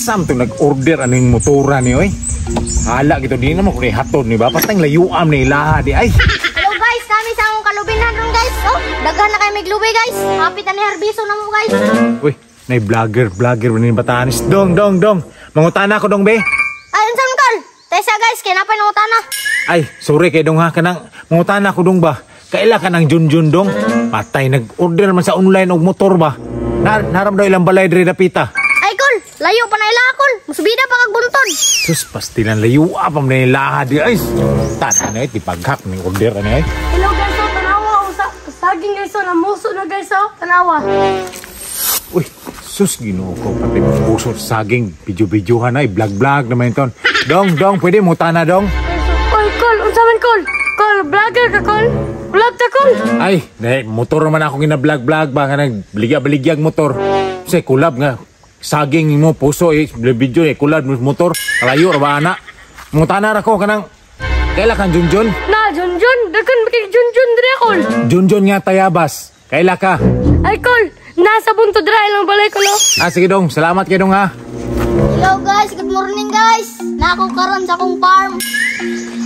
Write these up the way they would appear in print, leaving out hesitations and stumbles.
Asam to nag-order aning motora ni oy. Hala gito di naman ko ni hatod ni ba. Patang layuam ni ilaha di ay. Hello guys, kami sa akong kalubinan ron guys. Oh, daghan na kayo may glubi guys. Happy ta ni harbiso na mo guys. Uy, nay vlogger, vlogger ni Batanes. Dong, dong, dong. Mangutana ko dong be. Ay, unsa man kol? Tesa guys, kay napay nangutana. Ay, sorry kay dong ha kanang mangutana ko dong ba. Kaila ka ng Junjun dong? Patay nag-order man sa online og motor ba. Naram daw ilang balay diri dapita. Ay kol, layo pa na ila kol. Musubida pa kag buntod. Sus, pastilan layo pa man ilaha di ay. Tanan ay tipaghak ning order ani ay. Hello guys, oh, tanawa oh, sa saging guys, oh, namuso na guys, oh, tanawa. Uy, sus Ginoo ko pati puso saging video-videohan ay vlog-vlog naman ito. Dong, dong, pwede mo tana dong. Guys, oh. Oy, kol, unsa man kol? Kol, vlogger ka kol? Vlog ta kol? Ay, ne, motor naman ako gina-vlog-vlog ba nga nagbaligya-baligyag motor. Say kulab nga saging mo puso eh video eh kulab mo motor. Kalayo ra ba ana? Mutana ra ko kanang kaila kang Junjun? Na, Junjun, daghan ba kay Junjun diri kol? Junjun nga Tayabas. Kaila ka? Ay kol, nasa buntod ra ilang balay kol, oh. Ah, sige dong, salamat kay dong ha. Hello guys, good morning guys. Nako karon sa akong farm.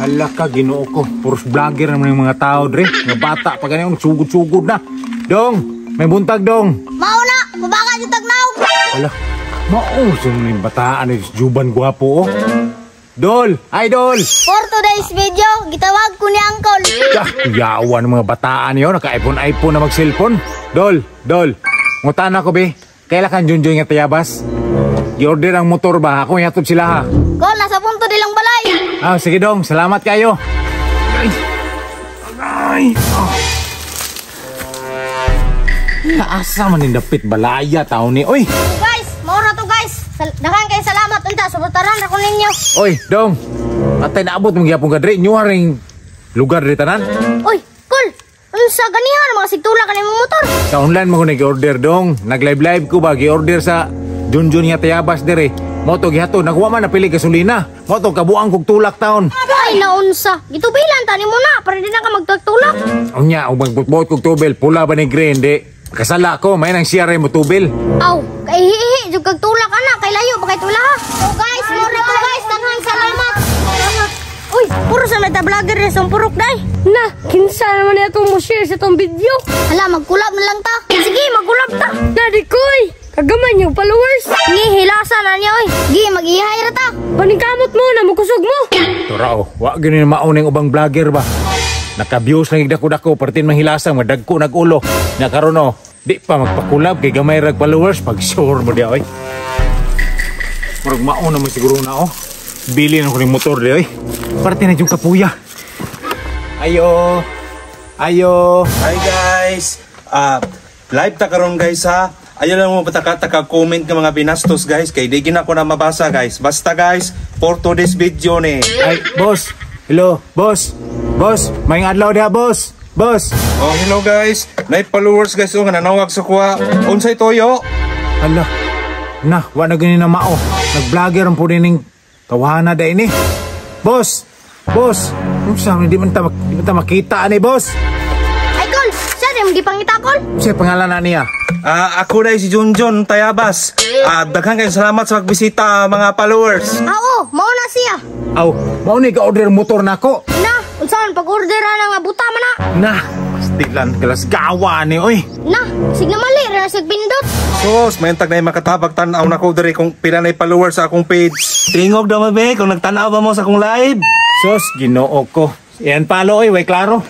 Hala ka, Ginoo ko. Puros vlogger naman yung mga tao dre. Mga bata pa ganyan, sugod-sugod na. Dong, may buntag dong. Mao na, mabaka jud tagnaw. Hala, mauso na yung bataan ni Juban Guwapo oh. Dol, idol! For today's video, gitawag ko ni Uncle. Ah, yawa ng mga bataan yun. Naka-iPhone, iPhone na mag-cellphone. Dol, dol. Ngutana ko be. Kaila kang Junjun nga Tayabas? Gi-order ang motor ba? Ako yatod sila ha. Kol, nasa punto dilang balay. Ah, sige dong. Salamat kayo. Ay. Ay. Oh. Asa man dapit balaya tao ni. Oy. Guys, mao ra to guys. Daghan kay salamat unta, suportaran ra ko ninyo. Oy, dong. Atay naabot mong gyapon ka dre. Nyuha ring lugar dre tanan. Oy, kol. Unsa ganihan mga sigtula ka nimong motor? Sa online mo ko nag-order dong. Nag-live live ko ba gi-order sa Junjun nga Tayabas dire. Moto gihato nagwa man napili gasolina. Moto kabuang kog tulak taon. Ay naunsa. Gitubilan tani mo na para di na ka magtulak. Unya og magbutbot kog tubel pula ba ni green di. Kasala ko may nang siya mo tubil. Aw, kay hihi jud kag tulak ana kay layo pa kay tula ha. So guys, mao ra to guys, daghang salamat. Uy, puro sa meta vlogger ni purok day. Na, kinsa naman na itong mo share sa itong video? Hala, magkulab na lang ta. Sige, magkulab ta. Na, di koy! Kagaman yung followers. Ngi, hilasa na niya oy. Gi, mag-ihay ra ta. Paningkamot mo na makusog mo. Tura oh, wa gyud ni mao ning ubang vlogger ba. Naka-views lang dako-dako pertin manghilasa madagko nag-ulo. Nakaron oh, di pa magpakulab kay gamay rag followers pag sure mo di oy. Murag mao na mo siguro na oh. Bili na ko ning motor di oy. Parte na yung kapuya. Ayo. Ayo. Hi guys! Ah, live ta karon guys ha. Ayaw lang mo pataka-taka comment ng mga binastos guys kay di gina ko na mabasa guys. Basta guys, for today's video ni. Ay, boss. Hello, boss. Boss, may adlaw diha, boss. Boss. Oh, hello guys. Nay followers guys oh nga nanawag sa kuha. Unsay toyo? Hala. Na, wa na gani na mao. Nag-vlogger ang po ning tawana dai ni. Boss. Boss. Unsa man di man ta makita ani, boss? Ay kol, siya di mo gipangita kol. Unsay pangalan na niya? Ah, ako dai si Junjun Tayabas. Ah, daghan kayong salamat sa pagbisita mga followers. Ah, oo, mao na siya. Aw, mao ni ka-order motor nako. Na, unsaon pag-order na nga buta man na. Na, pastilan kalas gawa ni oy. Na, sig na mali ra sig pindot. Sus, may tag na makatabag tan-aw nako diri kung pila na followers sa akong page. Tingog daw be kung nagtan-aw ba mo sa akong live. Sus, Ginoo ko. Yan palo oy, way klaro.